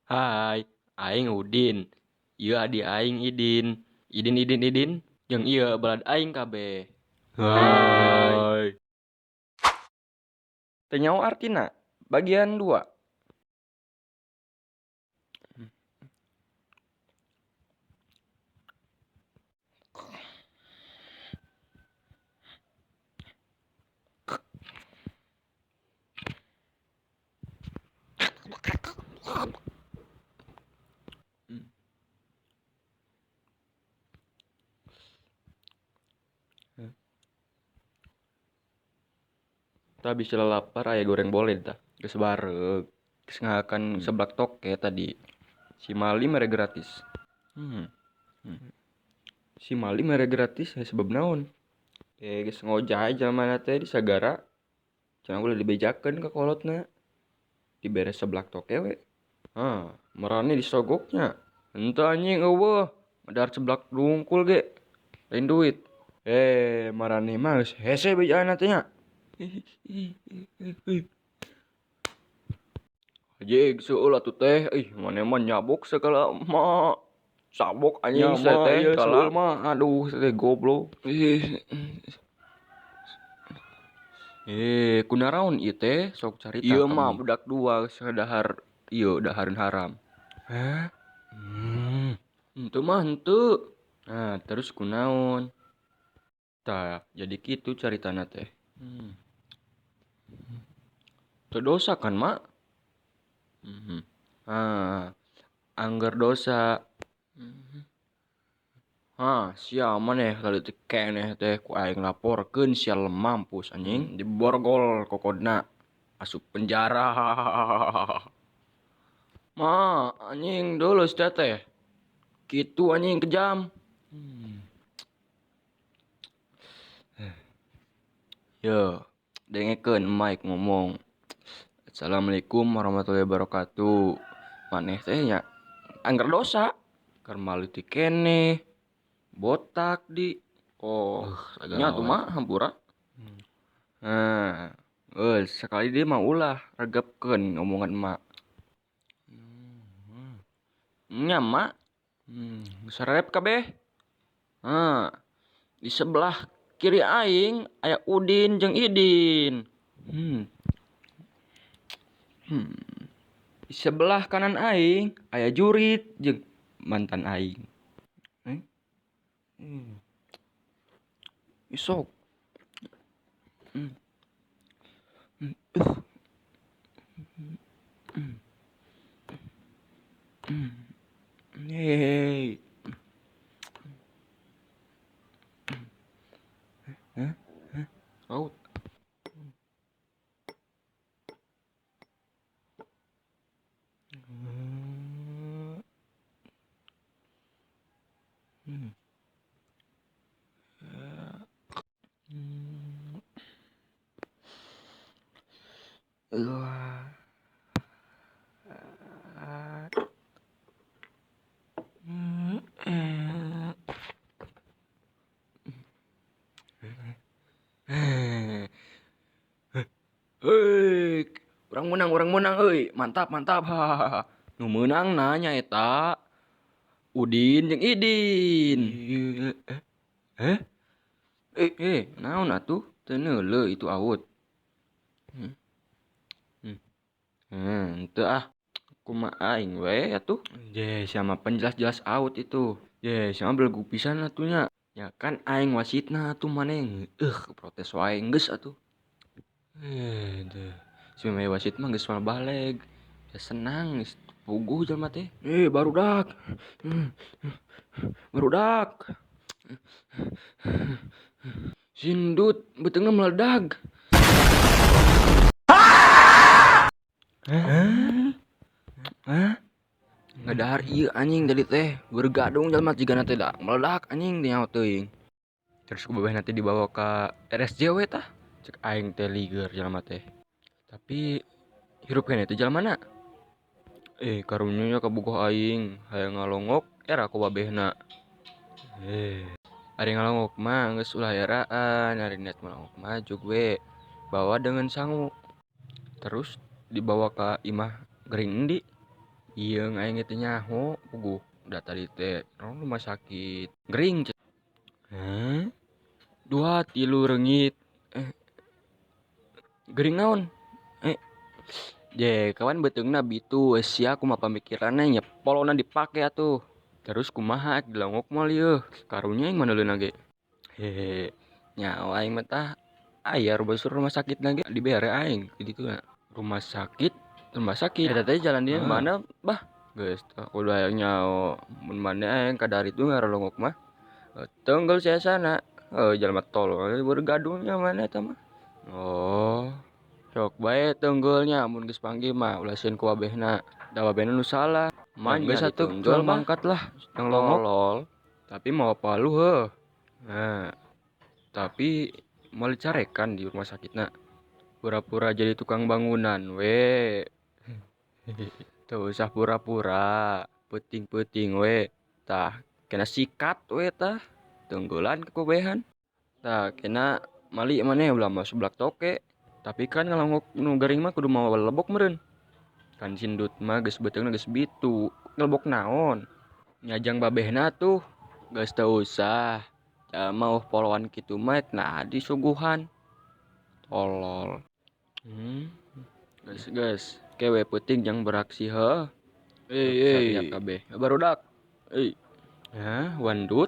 Hai, aing Udin. Ieu adi aing Idin. Idin Idin Idin jeung ieu balad aing kabeh. Hai. Teu nyaho artina bagian 2. Tah bisa lapar aya goreng boled tah. Geus bareug. Geus ngahakan seblak toke tadi. Si Mali mere gratis. Si Mali mere gratis sebab naon? Geus ngojay jalmana teh di sagara. Cenah ulah dibejakeun ka kolotna. Dibere seblak toke we. Hah, marane disogoknya. Henteu anjing eueuh, madahar seblak dungkul ge. Lain duit. Marane mah geus hese bejaanna teh nya. Anjing seueul atuh teh, ih maneh mah nyabok sagala mah. Sabok anjing Nya mah teh ieu kalah. seueul mah, aduh teh goblok. Kunaraon ieu teh sok carita Ieu ka mah mi. budak dua geus dahar ieu dahareun haram. Hah? Henteu mah henteu. Nah, terus kunaon? Tah, jadi kitu caritana teh. Teu dosa kan, Mak? Ah, angger dosa. Hah, sia maneh kaleutik keneh teh ku aing laporkeun sia mampus anjing, diborgol kokodna asup penjara. Ma, anjing deuleus teh teh. Kitu anjing kejam. Yo, dengekeun Mike ngomong. Assalamualaikum warahmatullahi wabarakatuh. Maneh teh nya angger dosa. Keur maleutik keneh. Botak di. Oh, nya atuh mah hampura. Nah, sekali dia mah ulah regepkeun omongan emak. Nya mak. Sarep kabeh. Nah, di sebelah kiri aing aya Udin jeung Idin. Di sebelah kanan aing aya Jurit jeung mantan aing. Isok. Hey. Hah? Hah? Out. Hei, urang menang, urang menang euy. Mantap, mantap. Hahaha. Nu meunang nanya eta Udin jeung Idin. Naon atuh? Teu neuleuh itu awut. Henteu ah. Kumaha aing we atuh? Je, siapa penjelas-jelas awut itu. Je, siapa belegu pisan atuh nya. Ya kan aing wasitna atuh maneh. Protes wae geus atuh. Deh. Si memeh wasit mah geus baleg. Ya senang geus puguh jelema teh. Barudak. Barudak. Sindut beuteungna meledag. Hah? Hah? Ngadahar ieu anjing tadi teh. Bergadung jelema jigana teh da meledak anjing teh nyaho teuing. Terus ku babeh nanti dibawa ka RSJ we tah. Cek aing teh lieur jelema teh. Tapi hirup keneh teh jelema na. Karunya nya kabogoh aing hayang ngalongok era ku babehna. Ari ngalongok mah geus ulah eraan, ari niat ngalongok mah jug we bawa dengan sangu. Terus dibawa ka imah gering endi? Ieu aing teh nyaho puguh da tadi teh rumah sakit gering. Hah? Dua tilu reungit. Gering naon? Je kawan beuteungna bitu sia kumaha pamikiranna nya polona dipake atuh. Terus kumaha ek dilongok moal ieu? Karunya aing maneleuna ge. Hehe, nyaho aing mah tah aya rumah sakitna ge dibere aing di dituna. Rumah sakit, rumah sakit. Eta teh jalan di mana, Bah? Geus tah kudu hayang nyaho. Mun maneh aing kadaritu ngarolongok mah. Tenggel sia sana. Jelema tolol bergaduhnya mana eta mah. Oh, sok bae tenggel nya mun geus panggih mah ulah sieun ku babehna. Da babehna nu salah. Mah geus atuh jual mangkat lah ngalongok. Tolol. Tapi mau palu heuh. Nah, tapi moal dicarekan di rumah sakitna. Pura-pura jadi tukang bangunan we. Teu usah pura-pura, peuting-peuting we. Tah, kena sikat we tah. Tenggelan kakobehan. Tah, kena mali maneh ulah mawa seblak toke. Tapi kan ngalongok nu gering mah kudu mawa lebok meureun. Kan sindut mah geus beuteungna geus bitu. Ngelebok naon? Nyajang babehna tuh. Geus teu usah. Jalma uh poloan kitu mah nah disuguhan. Tolol. Geus geus, ke we peuting jang beraksi heuh. Euy Siap kabeh. Barudak. Euy. Hah, wandut.